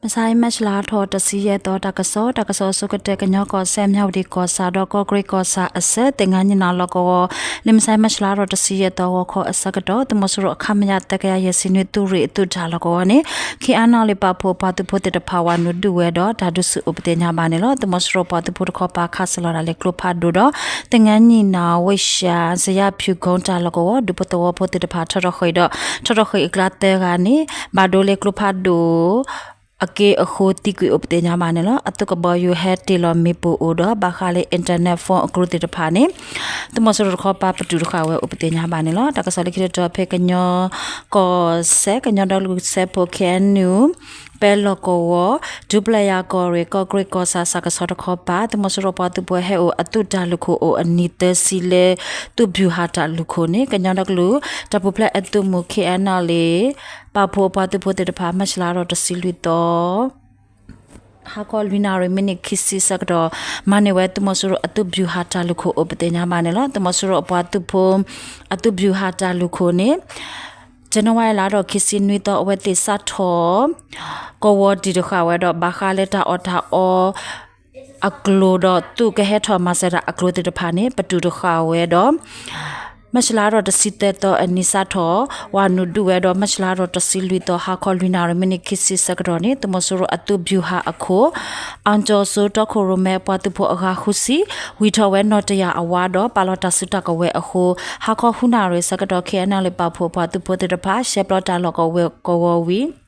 မဆါအံၤ မၢ်ၡလါထီၣ်တဆံယဲၢ်သီ တၢ်ကစီၣ်, တၢ်ကစီၣ်အဆိကတၢၢ် ကညီကီၢ်စဲၣ် မၠၣ်ဝတံၣ်ကီၢ်ဆၣ်ဒီး ကီၢ်ကရ့ၣ်ကီၢ်ဆၣ်အဆၢ သင်္ဃန်းညီနောင် လီၢ်ကဝီၤ လၢမဆါအံၤ မၢ်ၡလါထီၣ်တဆံယဲၢ်သီ ဂီၤခီအဆၢကတီၢ် သုးမီၤစိရိၤ ခမရ သၢကယၤယဲၢ်ဆံနွံ သုးရ့ၣ်အသုးတၢ်လီၢ်ကဝီၤန့ၣ် ခ့ၣ်အဲၣ်နီၣ်လ့ၣ် ပာ်ဖှိၣ်ပှၤသုးဖိသ့ၣ်တဖၣ် ဝၤနုာ်ဒုးဝဲဒီး တၢ်ဒုးဆူၣ်အိၣ်ပသ့ၣ်ညါဘၣ်န့ၣ်လီၤ. သုးမီၤစိရိၤပှၤသုးဖိတခီပၤ ခးစၢၤလီၤဒၣ်လၢကျိဖးဒိၣ်ဒီး သင်္ဃန်းညီနောင် ဝ့ၢ်ၡၢၣ် စယါဖၠူၣ်ကိတၢ်လီၢ်ကဝီၤ ဒူဖိသဝီဖိသ့ၣ်တဖၣ် ထီၣ်ထီၣ်ဃ့ၢ်ဒီး ထီၣ်ထီၣ်ဃ့ၢ်အကျါသၢဂၤန့ၣ် ဘၣ်ဒိလၢကျိဖးဒိၣ် အက့အဃိ သံကွံာ်အိၣ်ပသ့ၣ်ညါဘၣ်န့ၣ်လီၤ. အသုးကဘီယူၤဟဲတ့ၢ်လီၤမ့ၣ်ပိၢ်အိၣ်ဒီး ဘၣ်ဃးလၢ internet phone အကျိၤသ့ၣ်တဖၣ်န့ၣ် သုးမီၤစိရိၤတခီပၤ ပတုာ်တဃာ်ဝဲအိၣ်ပသ့ၣ်ညါဘၣ်န့ၣ်လီၤ. တၢ်ကစီၣ်လၢခံတတီၤ ဖဲကညီကီၢ်စဲၣ် ကညီဒီကလုာ်စၢဖှိၣ် ခ့ၣ်အဲၣ်ယူၣ် ပဲလီၢ်ကဝီၤ ဒူပျဲၢ်ယၤကီၢ်ရ့ၣ် ကီၢ်ကရ့ၣ်ကီၢ်ဆၣ် စးကဆီတခီပၤ သုးမီၤစိရိၤပှၤသုးဖိဟဲအိၣ်အသုးတၢ်လုၢ်ခိၣ်အိၣ်အနံၣ်သၢဆံလၢ သုးဗျူဟာတၢ်လုၢ်ခိၣ်န့ၣ် ကညီဒီကလုာ် တၢ်ပူၤဖျဲးအသုးမုၢ် ခ့ၣ်အဲၣ်နီၣ်လ့ၣ် ပာ်ဖှိၣ်အပှၤသုးဖိသ့ၣ်တဖၣ် မၢ်ၡလါထီၣ်တဆံလွံၢ်သီ ဟါခီလွံၢ်နၣ်ရံၣ်မံးနံးခံဆံဆၢကတီၢ် မၤန့ၢ်ဝဲသုးမီၤစိရိၤအသုးဗျူဟာတၢ်လုၢ်ခိၣ်အိၣ်ပသ့ၣ်ညါဘၣ်န့ၣ်လီၤ. သုးမီၤစိရိၤအပှၤသုးဖိ အသုးဗျူဟာတၢ်လုၢ်ခိၣ်န့ၣ် ကၠနဝါအ့လါထီၣ်ခံဆံနွံသီ အဝဲသ့ၣ်စးထီၣ် ကဝီၤတံၢ်တဃာ်ဝဲဒီး ဘၣ်ဃးလၢတၢ်အီၣ်တၢ်အီ အကျိၤဒီးသုးကဟဲထီၣ်မၤစၢၤတၢ်အကျိၤသ့ၣ်တဖၣ်န့ၣ် ပတုာ်တဃာ်ဝဲဒီး မၢ်ၡလါထီၣ်တဆံသၢသီအနံၤစးထီၣ် ဝၤနုာ်ဒုးဝဲဒီး မၢ်ၡလါထီၣ်တဆံလွံၢ်သီ ဟါခီလွံၢ်နၣ်ရံၣ်မံးနံးခံဆံဆၢကတီၢ်န့ၣ် သုးမီၤစိရိၤအသုးဗျူဟာအခိၣ် အၣ်ကၠီၤစိ တီခိၣ်ရိၣ်မဲအပှၤသုးဖိအဂၤဃုဆံ ဝံၢ်ထီၣ်ဝဲနီၣ်တယာ်အဝါဒီး ပာ်လီၤတၢ်စုတၢ်ကဝဲၤအဃိ ဟါခီဃုနၣ်ရံၣ်ဆၢကတီၢ် ခ့ၣ်အဲၣ်နီၣ်လ့ၣ်ပာ်ဖှိၣ်အပှၤသုးဖိသ့ၣ်တဖၣ် ရှဲပျီတၢ်လီၢ်ကဝီၤဝံၤ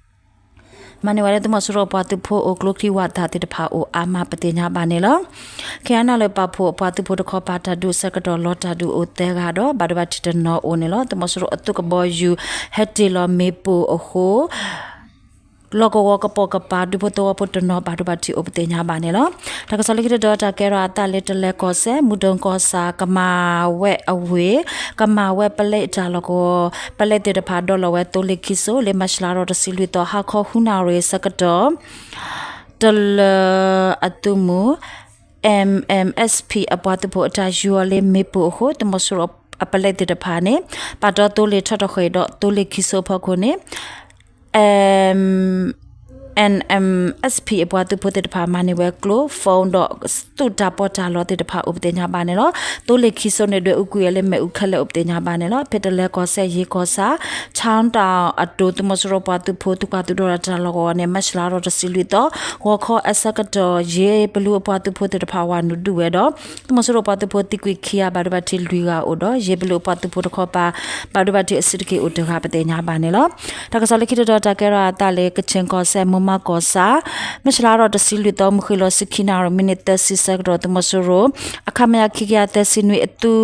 မၤန့ၢ်ဝဲလၢသုးမီၤစိရိၤပှၤသုးဖိအိၣ် ကျိချံဝၣ်သၣ်သ့ၣ်တဖၣ်အိၣ်အါမးပသ့ၣ်ညါဘၣ်န့ၣ်လီၤ. ခ့ၣ်အဲၣ်နီၣ်လ့ၣ်ပာ်ဖှိၣ်အပှၤသုးဖိတခီပၤ တၢ်ဒုးအဆၢကတီၢ် လီၤတၢ်ဒုးအိၣ်သၢဂၤဒီး ဘၣ်ဒိဘၣ်ထံးတနီၤအိၣ်န့ၣ်လီၤ. သုးမီၤစိရိၤအသုးကဘီယူၤ ဟဲတ့ၢ်လီၤမ့ၣ်ပိၢ်အဃိ လီၢ်ကဝီၤကပိာ်ကပၤ ဒူဖိသဝီဖိတနီၤ ဘၣ်ဒိဘၣ်ထံးအိၣ်ပသ့ၣ်ညါဘၣ်န့ၣ်လီၤ. တၢ်ကစီၣ်လၢခံတတီၤ တၢ်ကဲထီၣ်အသးလၢ တလဲၤကီၢ်စဲၣ် မုၢ်ဒိၣ်ကီၢ်ဆၣ် ကမၤဝဲၢ်အဝ့ၢ် ကမၤဝဲၢ်ပလဲတၢ်လီၢ်ကဝီၤ ပလဲသ့ၣ်တဖၣ် ဒိးလီၤဝဲသိလ့ၣ်ခံစိ လၢမၢ်ၡလါထီၣ်တဆံလွံၢ်သီ ဟါခီဃုနၣ်ရံၣ်ဆၢကတီၢ် တလၢအသုးမုၢ် MMSP အပှၤသုးဖိအတၢ်ယူၤအီၤလၢမ့ၣ်ပိၢ်အဃိ သုးမီၤစိရိၤအပလဲသ့ၣ်တဖၣ်န့ၣ် ပာ်တီသိလ့ၣ်ထီၣ်ထီၣ်ဃ့ၢ်ဒီးသိလ့ၣ်ခံစိအဖီခိၣ်န့ၣ် MMSP အပှၤသုးဖိသ့ၣ်တဖၣ် မၤန့ၢ်ဝဲကျိ phone ဒီးသုးတၢ်ပီးတၢ်လီသ့ၣ်တဖၣ်အိၣ်ပသ့ၣ်ညါဘၣ်န့ၣ်လီၤ. သိလ့ၣ်ခံစိန့ၣ် ဒွဲၣ်အူကွံာ်အီၤလၢမ့ၣ်အူခဲလၢာ်အိၣ်ပသ့ၣ်ညါဘၣ်န့ၣ်လီၤ. ဖဲတလဲၤကီၢ်စဲၣ် ယ့ၢ်ကီၢ်ဆၣ် ခၠၣ်တၣ်အတိၤ သုးမီၤစိရိၤပှၤသုးဖိ သုးကွၢ်သုးဒီတၢ်လီၢ်ကဝီၤန့ၣ် မၢ်ၡလါထီၣ်တဆံလွံၢ်သီ ဂီၤခီအဆၢကတီၢ် ယ့ၢ်ပလူးအပှၤသုးဖိသ့ၣ်တဖၣ် ဝၤနုာ်ဒုးဝဲဒီး သုးမီၤစိရိၤပှၤသုးဖိသံကွံာ်ခံဂၤ ဘၣ်ဒိဘၣ်ထံးလွံၢ်ဂၤအိၣ်ဒီး ယ့ၢ်ပလူးအပှၤသုးဖိတခီပၤ ဘၣ်ဒိဘၣ်ထံးအစုတက့ၢ်အိၣ်တဂၤပသ့ၣ်ညါဘၣ်န့ၣ်လီၤ. တၢ်ကစီၣ်လၢခံတတီၤ တၢ်ကဲထီၣ်အသးလၢ ကခၠ့ၣ်ကီၢ်စဲၣ် မိၢ်မးကီၢ်ဆၣ် မၢ်ၡလါထီၣ်တဆံလွံၢ်သီ မုၢ်ဃ့ၢ်လီၤဆံခံနၣ်ရံၣ် မံးနံးသၢဆံဆၢကတီၢ် သုးမီၤစိရိၤ အခမရ ခံကယၤသၢဆံနွံ အသုး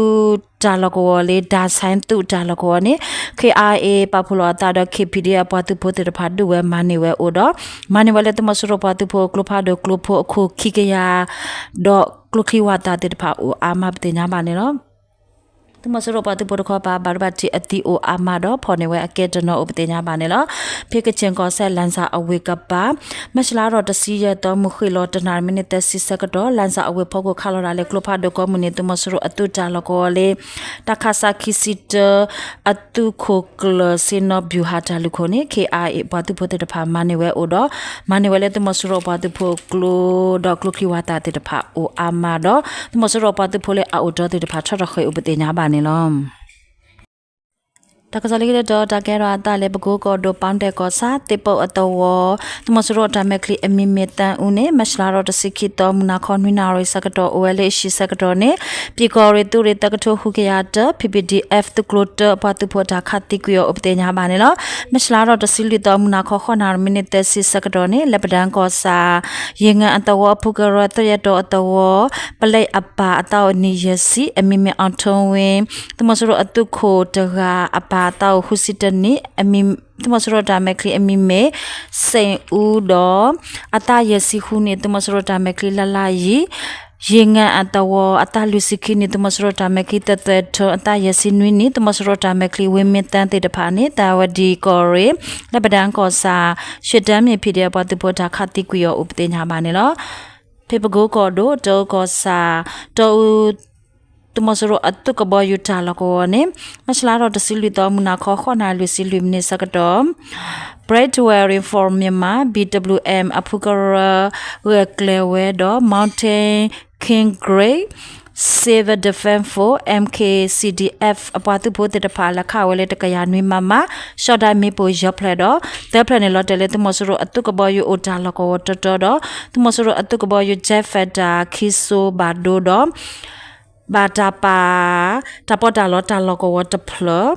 တၢ်လီၢ်ကဝီၤလၢ ဒၣ်ဆဲသုးတၢ်လီၢ်ကဝီၤန့ၣ် KIA ပာ်ဖှိၣ်လီၤအသးဒီး KPDF အပှၤသုးဖိသ့ၣ်တဖၣ် ဒုးဝဲမၤန့ၢ်ဝဲအိၣ်ဒီး မၤန့ၢ်ဝဲလၢသုးမီၤစိရိၤပှၤသုးဖိ ကျိဖးဒိၣ်ကျိဖိအခိၣ်ခံကယၤ ဒီးကျိချံဝၣ်သၣ်သ့ၣ်တဖၣ်အိၣ်အါမးပသ့ၣ်ညါဘၣ်န့ၣ်လီၤ. သုးမီၤစိရိၤပှၤသုးဖိတခီပၤ ဘၣ်ဒိဘၣ်ထံးအသံအိၣ်အါမးဒီး ဖီၣ်န့ၢ်ဝဲအကဲတနီၤအိၣ်ပသ့ၣ်ညါဘၣ်န့ၣ်လီၤ. ဖဲကခၠ့ၣ်ကီၢ်စဲၣ် လၣ်စၣ်အဝ့ၢ်ကပၤ မၢ်ၡလါထီၣ်တဆံယဲၢ်သီ မုၢ်ဃ့ၢ်လီၤတနၣ်ရံၣ် မံးနံးသၢဆံဆၢကတီၢ် လၣ်စၣ်အဝ့ၢ်ဖီခိၣ် ခးလီၤဒၣ်လၢကျိဖးဒိၣ်ကိးမုၢ်နံၤ သုးမီၤစိရိၤအသုးတၢ်လီၢ်ကဝီၤလၢ တၢ်ခးစးခံဆံတၢ အသုးခိၣ်ကျၢၢ်စ့နီၣ် ဗျူဟာတၢ်လုၢ်ခိၣ်န့ၣ် KIA ပှၤသုးဖိသ့ၣ်တဖၣ် မၤန့ၢ်ဝဲအိၣ်ဒီး မၤန့ၢ်ဝဲလၢသုးမီၤစိရိၤပှၤသုးဖိကျိဒီးကျိချံဝၣ်သၣ်သ့ၣ်တဖၣ်အိၣ်အါမးဒီး သုးမီၤစိရိၤပှၤသုးဖိလၢအအိၣ်တ့ၢ်သ့ၣ်တဖၣ် ထီၣ်ထီၣ်ဃ့ၢ်အိၣ်ပသ့ၣ်ညါဘၣ်န့ၣ်လီၤ. တၢ်ကစီၣ်လၢခံတတီၤ တၢ်ကဲထီၣ်အသးလၢ ပကိကီၢ်ဒိၣ် ပီၣ်တဲၣ်ကီၢ်ဆၣ် သ့ၣ်ပိၢ်အသဝီ သုးမီၤစိရိၤအတၢ်မဲာ်ချံအမံၤမ့ၢ်သၢအူန့ၣ် မၢ်ၡလါထီၣ်တဆံခံသီ မုၢ်နၤခီနွံနၣ်ရံၣ်ဆၢကတီၢ် အိၣ်ဝဲလၢအဟံၣ်ဆၢကတီၢ်န့ၣ် ပၠံၣ်ကီၢ်ရ့ၣ်သုးရ့ၣ်သၢကထိဃုကယၤတၢ PPDF သုးကျိၤတၢ အပှၤသုးဖိအတၢ်ခးသံကွံာ်အီၤအိၣ်ပသ့ၣ်ညါဘၣ်န့ၣ်လီၤ. မၢ်ၡလါထီၣ်တဆံလွံၢ်သီ မုၢ်နၤခီဃိးနၣ်ရံၣ် မံးနံးသၢဆံဆၢကတီၢ်န့ၣ် လၢပဒၢၣ်ကီၢ်ဆၣ် ယ့ၢ်ငၢၢ်အသဝီ ဖူကရၢ သၢယဲၢ်တီၤအသဝီ ပလဲအပၢ်အသးအိၣ်နံၣ်ယဲၢ်ဆံ အမံၤမ့ၢ် အောင်ထွန်းဝင်း သုးမီၤစိရိၤအသုးခိၣ်တဂၤအပၢ်အသးအိၣ်ဃုဆံတနံၣ် သုးမီၤစိရိၤတၢ်မဲာ်ချံအမံၤမ့ၢ် စ့ၣ်အူဒီး အသးယဲၢ်ဆံဃုနံၣ် သုးမီၤစိရိၤတၢ်မဲာ်ချံ လၢ်လၢ်ယံၤ ယ့ၢ်ငၢၢ်အသဝီ အသးလွံၢ်ဆံခံနံၣ် သုးမီၤစိရိၤတၢ်မဲာ်ချံ သၢသၢထၢ အသးယဲၢ်ဆံနွံနံၣ် သုးမီၤစိရိၤတၢ်မဲာ်ချံ ဝ့ၢ်မ့ၢ်သၢသ့ၣ်တဖၣ်န့ၣ် သဝဲဒံၣ်ကီၢ်ရ့ၣ် လၢပဒၢၣ်ကီၢ်ဆၣ် ရှ့ၣ်တၢမ့ၢ် PDF ပှၤသုးဖိတၢ်ခးသံကွံာ်အီၤအိၣ်ပသ့ၣ်ညါဘၣ်န့ၣ်လီၤ. ဖဲပကိကီၢ်ဒိၣ် တအူကီၢ်ဆၣ် တအူ သုးမီၤစိရိၤအသုးကဘီယူၤတၢ်လီၢ်ကဝီၤန့ၣ် မၢ်ၡလါထီၣ်တဆံလွံၢ်သီ မုၢ်နၤခီ ဃိးနၣ်ရံၣ်လွံၢ်ဆံလွံၢ်မံးနံးဆၢကတီၢ် Brave Warrior for Myanmar, B W M အဖုကရၢ ဂဲၤကျဲၤဝဲဒီး Mountain King Great Civil Defense Force, M K C D F အပှၤသုးဖိသ့ၣ်တဖၣ် လဲၤခးဝဲလၢ တကယၤနွံ မမ ရှော့တိုက် မ့ၣ်ပိၢ်ယဲၢ်ဖျၢၣ်ဒီး သၢဖျၢၣ်န့ၣ် လီၤတဲာ်လၢသုးမီၤစိရိၤအသုးကဘီယူၤအိၣ်တၢ်လီၢ်ကဝီၤတီတီဒီး သုးမီၤစိရိၤအသုးကဘီယူၤ Jet Fighter ခံစိၤဘၣ်ဒိဒီး ဘၣ်တၢ်ပာ် တၢ်ပီးတၢ်လီတၢ်လီၢ်ကဝီၤတဖျၢၣ်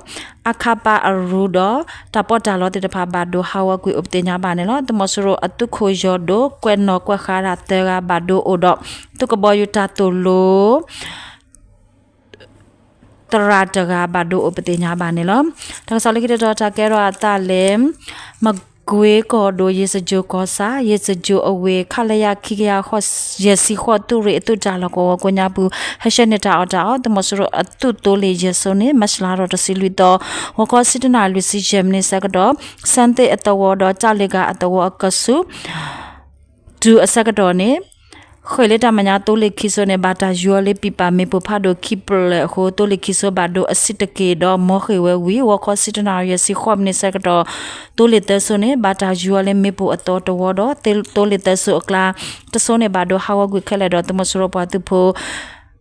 အခါပာ်အရူဒီး တၢ်ပီးတၢ်လီသ့ၣ်တဖၣ်ဘၣ်ဒိဟးဂီၤကွံာ်အိၣ်ပသ့ၣ်ညါဘၣ်န့ၣ်လီၤ. သုးမီၤစိရိၤအသုးခိၣ်ယီၤဒိၣ် ကွဲးနီၣ်ကွဲးဃာ်ဒၣ်သၢဂၤဘၣ်ဒိအိၣ်ဒီး သုးကဘီယူၤတၢ်သိၣ်လိ သရၣ်တဂၤဘၣ်ဒိအိၣ်ပသ့ၣ်ညါဘၣ်န့ၣ်လီၤ. တၢ်ကစီၣ်လၢခံတတီၤ တၢ်ကဲထီၣ်အသးလၢ မကွ့ကီၢ်ဒိၣ် ယ့ၣ်စကၠိၤကီၢ်ဆၣ် ယ့ၣ်စကၠိၤအဝ့ၢ် ခလရ ခံကယၤဃိး ယဲၢ်ဆံဃိး သုးရ့ၣ်အသုးတၢ်လီၢ်ကဝီၤကိးညါပူၤ ဟဲဆှၢန့ၢ်တၢ်အီၣ်တၢ်အီ သုးမီၤစိရိၤအသုးသိလ့ၣ်ယဲၢ်စိၤန့ၣ် မၢ်ၡလါထီၣ်တဆံလွံၢ်သီ ဂီၤခီဆံတၢနၣ်ရံၣ်လွံၢ်ဆံယဲၢ်မံးနံးဆၢကတီၢ် စဲၣ်သ့ၣ်အသဝီဒီး ကၠၣ်လ့ၤဂၤအသဝီအကဆူး တုၤအဆၢကတီၢ်န့ၣ် ဃ့ၢ်လၢတၢ်မဲာ်ညါ သိလ့ၣ်ခံစိန့ၣ် ဘၣ်တၢ်ယူၤအီၤလၢပံာ်ပာ်မ့ၣ်ပိၢ်ဖးဒိၣ်ခံဖျၢၣ်အဃိ သိလ့ၣ်ခံစိဘၣ်ဒိအဆံးတက့ၢ်ဒီး မီၢ်ဃ့ၢ်ဝဲဝံၤ ဂီၤခီဆံတၢနၣ်ရံၣ်ယဲၢ်ဆံဃိးမံးနံးဆၢကတီၢ် သိလ့ၣ်သၢစိန့ၣ် ဘၣ်တၢ်ယူၤအီၤလၢမ့ၣ်ပိၢ်အသီတဝီဒီး သိလ့ၣ်သၢစိအကျါ တစိန့ၣ် ဘၣ်ဒိဟးဂီၤကွံာ်ခဲလၢာ်ဒီး သုးမီၤစိရိၤပှၤသုးဖိ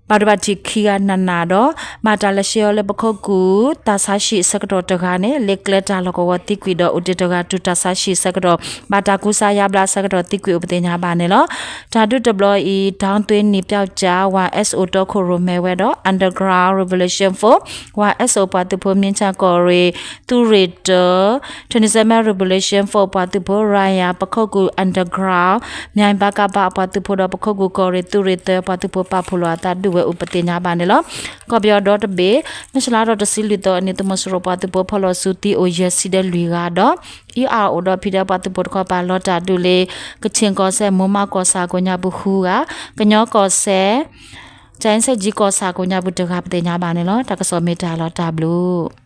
ဘၣ်ဒိဘၣ်ထံးခံဂၤနးနးဒီး ဘၣ်တၢ်လဲၤဆှၢအီၤလၢပခိၣ်ကူၣ် တၢ်ဆါဟံၣ်အဆၢကတီၢ်တဂၤန့ၣ် လၢကျဲတၢ်လီၢ်ကဝီၤသံကွံာ်ဒီး အိၣ်တ့ၢ်တဂၤတုၤတၢ်ဆါဟံၣ်အဆၢကတီၢ် ဘၣ်တၢ်ကူစါယါဘျါအဆၢကတီၢ်သံကွံာ်အိၣ်ပသ့ၣ်ညါဘၣ်န့ၣ်လီၤ. တၢ်ဒုးတဘျီအံၤ ဒေါင်းသွေးနီ ပျောက်ကျား ဝါ S O တီခိၣ်ရိၣ်မဲဝဲဒီး Underground Revolution Force ဝါ S O ပှၤသုးဖိ မြင်းခြံကီၢ်ရ့ၣ် သုးရ့ၣ်တၢ twenty-seven Revolution Force ပှၤသုးဖိ Raya ပခိၣ်ကူၣ် Underground မြိုင် ပကဖ အပှၤသုးဖိဒီး ပခိၣ်ကူၣ်ကီၢ်ရ့ၣ် သုးရ့ၣ်သၢ ပှၤသုးဖိ ပာ်ဖှိၣ်လိာ်အသးဒုးဝဲအိၣ်ပသ့ၣ်ညါဘၣ်န့ၣ်လီၤ. ကီၢ်ပယီၤဒီတဘ့ၣ် မၢ်ၡလါထီၣ်တဆံလွံၢ်သီအနံၤ သုးမီၤစိရိၤပှၤသုးဖိ ဖီၣ်လီၤစုသံအိၣ်ယဲၢ်ဆံဒီးလွံၢ်ဂၤဒီး အံၤအအိၣ်ဒီး ဖံးဒဲး ပှၤသုးဖိတခီပၤ လီၤတၢ်ဒုးလၢ ကခ့ၣ်ကီၢ်စဲၣ် မိၢ်မးကီၢ်ဆၣ်ကိးညါပူၤဃုဂၤ, ကညီကီၢ်စဲၣ် ကၠဲးစဲၣ်ကၠံကီၢ်ဆၣ်ကိးညါပူၤတဂၤပသ့ၣ်ညါဘၣ်န့ၣ်လီၤ. တၢ်ကစီၣ်မ့ၢ်တၢ်လီၤတၢ်ဘျုး